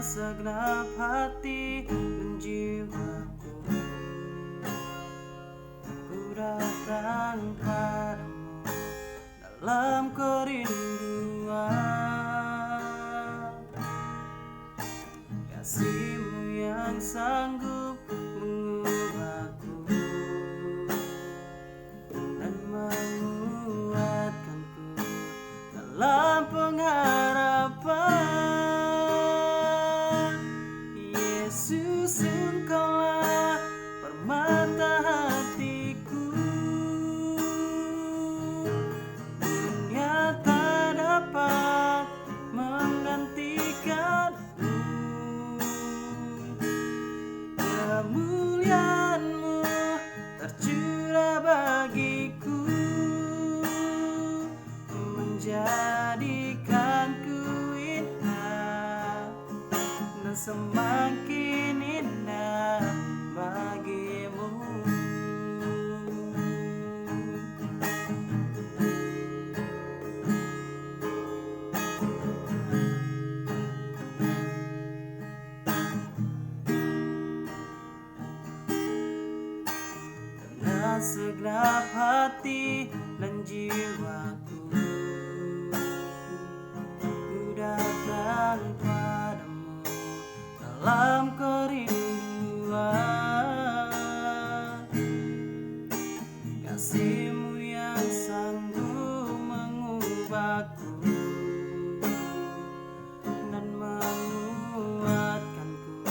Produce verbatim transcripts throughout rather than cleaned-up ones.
Segenap hati dan jiwaku, ku datang padamu dalam kerinduan. Kasih-Mu yang sanggup mengubahku dan menguatkanku dalam pengharapan. Yesus, Engkaulah permata hatiku. Dunia tak dapat menggantikan-Mu. Kemuliaan-Mu tercurah bagiku, menjadikanku indah dan semakin indah bagi-Mu. Dengan segenap hati dan jiwaku, ku datang padamu dalam kerinduan. Kasih-Mu yang sanggup mengubahku dan menguatkanku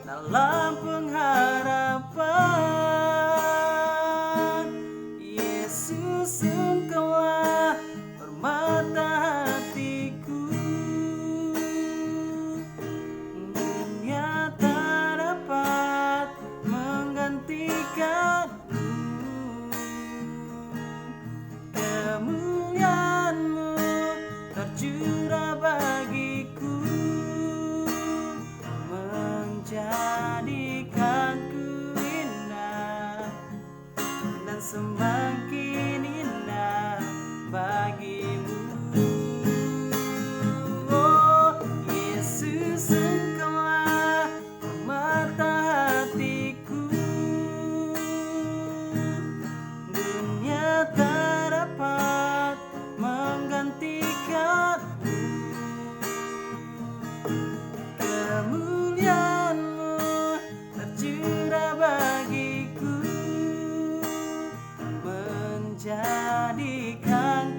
dalam pengharapan. Yesus, Engkaulah permata hatiku. Dunia tak dapat menggantikan-Mu. Kemuliaan-Mu tercurah bagiku, menjadikanku indah dan semakin indah bagi-Mu. Oh Yesus, Engkaulah permata hatiku. Dunia tak dapat menggantikan-Mu. Kemuliaan-Mu tercurah bagiku, menjadikan